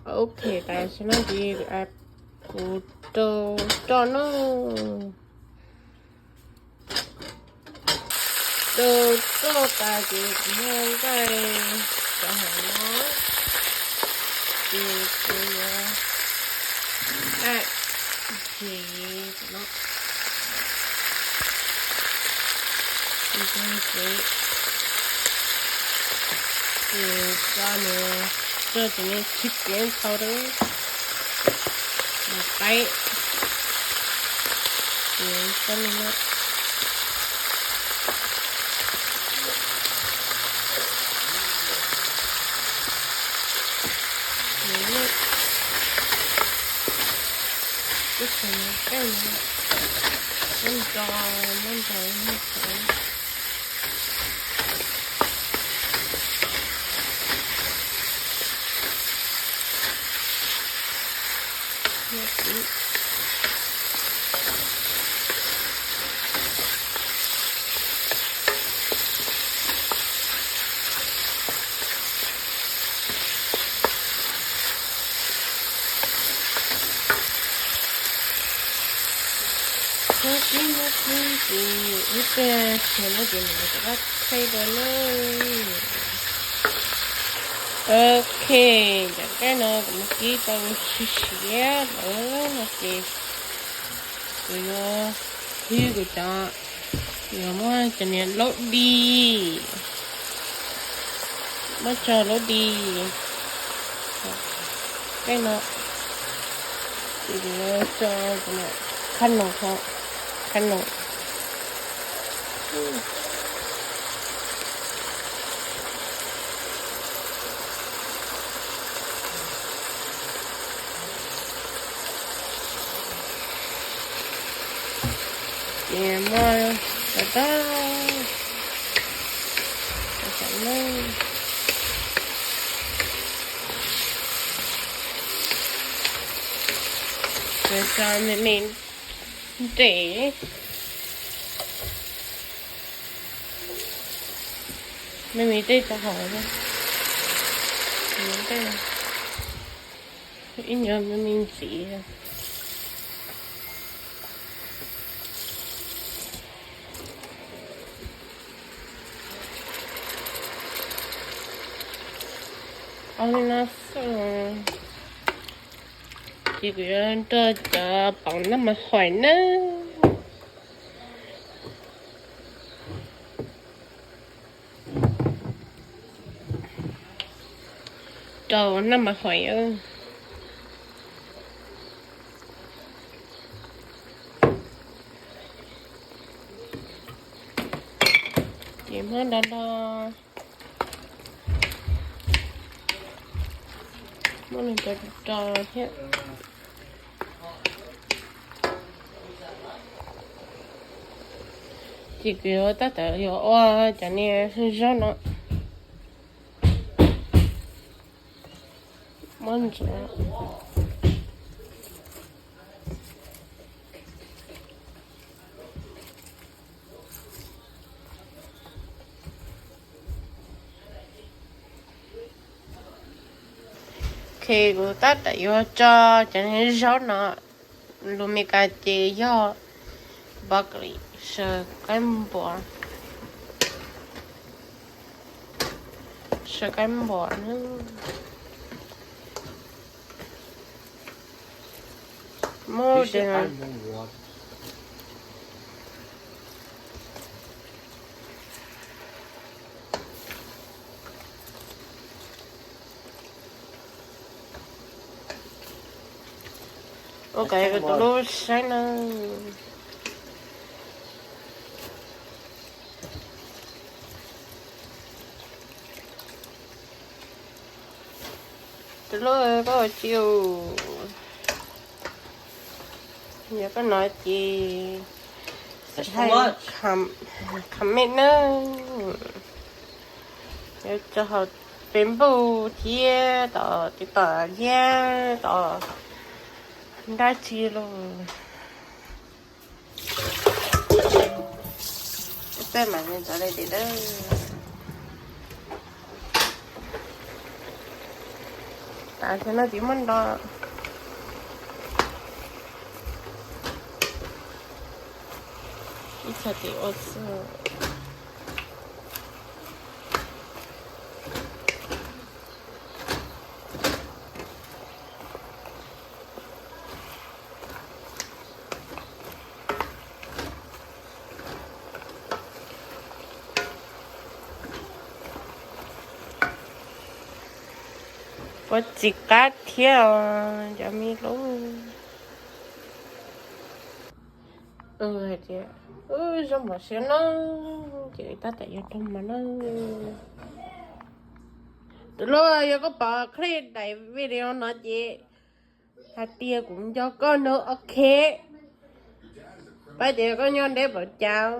Ok, tas xwb no ces kuv rau roj no. Rau roj tas ces kuv muab nqaij rau hauv no, ces kuv yuav nqaij ces no. Ces ces ces tso nws, tso ces nws sib piv ntau rau mus qaib. Ces tso nws no. Ces no, tus tseem nqaij no, muab nrau, muab nrau, muab nrau. Muab sib muab sib ces ib pliag xyov no ces nws rov qab thaij rau na. Ok, cov nqaij no kuv muab kib tau siav siav lawm no ces kuv yuav hwj kuv cov, yuav muab cov niag laub di, muab tso laub di tej no, ces kuv yuav tso khab noom, khab noom. Ces muab tso tag, tso me me nres, me me nres tso hauv, ib nyuag me me ntxiv. Ua li no xwb ces kuv yuav nrog cov poom naj mas hoim nawb. Rau naj mas hoim. Ces muab nrog nrog, muab nws rau rau thiab. Ces kuv yuav tab tom yuav ua cov niag zaub no. Muab ntxuav. Ok, kuv tab tom yuav tso cov zaub no, lus Meskas ces yog broccoli, sawv qaib npua, sawv qaib npua. Muab de ua kom tus lub saib na. Tus lub koj ua tsi ua, yog koj no ces hais comment nawb. Yuav tso hauv Facebook thiab tom TikTok thiab tom dab tsi los. Peb mam li ntxuav li tim dawb. Tas thiab no ces muab nto ib txhais tes ua xwb. Ua txiv qab thiab os cov me lub. Hais tias, zoo npaum siab no, ces tab tom yuav rau mas na. Tus hlub, yog koj pom clip daim video no ces hais tias kuv nco koj no, ok. Pab ces koj nyob deb npaum cas.